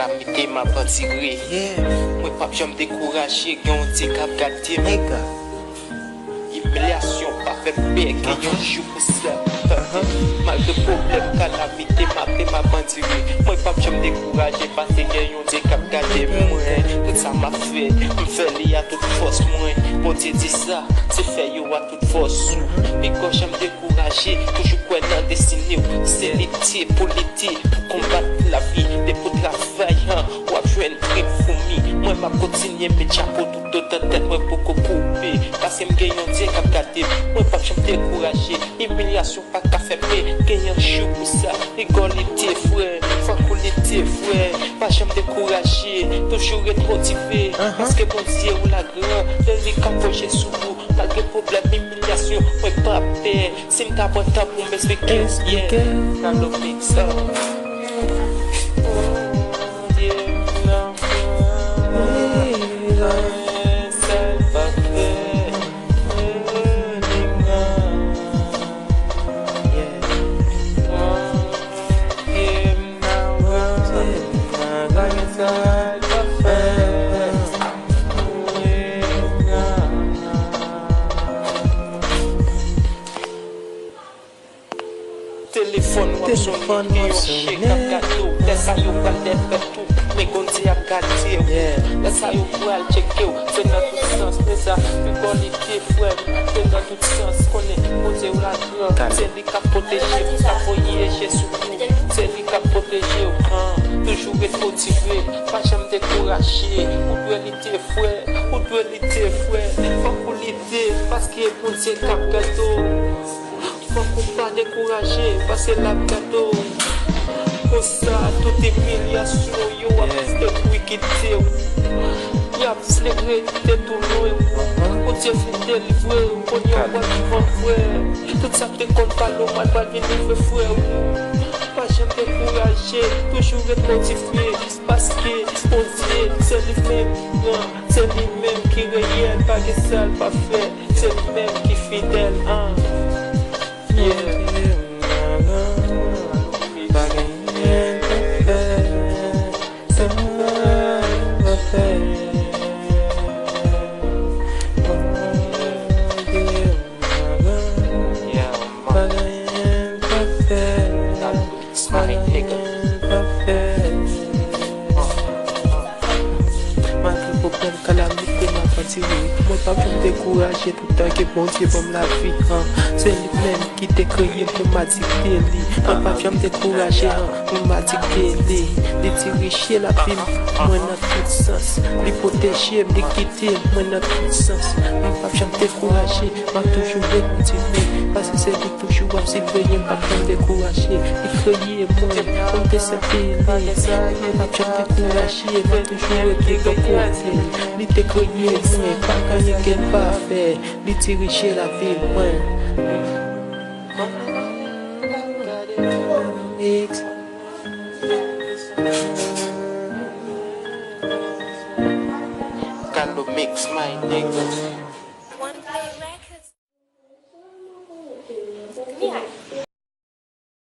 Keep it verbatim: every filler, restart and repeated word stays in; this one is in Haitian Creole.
Mete m ap andire. Mwen p ap janm dekouraje, gen yon Dye k ap gade m. Imilyasyon pa fè m pè, gen yon jou pou sa. Malgre pwoblèm, kalamite, m ap, m ap andire. Mwen p ap janm dekouraje, paske gen yon Dye k ap gade mwen. Tout sa m ap fè, m fè li a tout fòs mwen. Bondye di sa, se fè yo a tout fòs ou. Li p ap janm dekouraje, toujou kwè nan destine w. Se lite pou lite, pou konbat lavi, depi w travay, w ap jwenn prim foumi. Mwen m ap kontinye met chapo toutotan tèt mwen poko koupe. Paske m gen yon Dye k ap gade m. Mwen p ap janm dekouraje. Imilyasyon pa ka fè m pè. Gen yon jou pou sa. Rigole lite, frè. Fòk ou lite, frè. Pa janm dekouraje. Toujou ret motive. Paske Bondye ou la gran. Se li k ap pwoche sou ou. Malgre pwoblèm, imilyasyon, mwen p ap pè. Si m ta pran tan pou m esplike, yeah. Nan lo mix up. Telefòn w ap sonnen, gen yon chèk k ap gade w. Lè sa yo pral dèfèt ou, men Bondye ap gade w. Lè sa yo pral tcheke w, se nan tout sans. Men sa, pi bò li te frè m, se nan tout sans. Konnen Bondye w la gran, se li k ap pwoteje w, k ap voye je sou ou. Se li k ap pwoteje w, han. Toujou ret motive, pa janm dekouraje. Ou dwe lite frè, ou dwe lite frè. Fòk ou lite, paske Bondye k ap gade w. Fòk ou pa dekouraje, paske l ap gade w. Konsa, tout imilyasyon yo ap fè pou kite w. Y ap vle rete tou lwen ou. Bondye fin delivre w, kounye a w pral vivan vrè. Tout sa k te konn pale w mal pral vin livre frè ou. Pa janm dekouraje, toujou ret motive, paske Bondye, se li menm ki gran, se li menm ki reyèl, pa gen sa l pa fè, se li menm ki fidèl, an. Yeah. Pa gen anyen l pa fè, sa l pa fè. Bondye, Yeah, man. Pa gen anyen l pa fè. That's my nigga. Pa gen anyen l pa fè. Malgre pwoblèm, kalamite, m ap andire. Mwen p ap janm dekouraje toutan ke Bondye ban m lavi, han. Se li menm ki te kreye m pou m adikte li. Mwen p ap janm dekouraje, han, pou m adikte li. Li dirije lavi m, mwen nan tout sans. Li pwoteje m, li gide m, mwen nan tout sans. Mwen p ap janm dekouraje. M ap toujou ret motive, paske se li toujou ap siveye m, pa janm dekouraje. Li kreye mwen, mwen te sèvi li. Mwen p ap janm dekouraje, m ap toujou rete bò kote l. Li te kreye mwen, pa gen anyen ke l pa fè. Li dirije lavi mwen.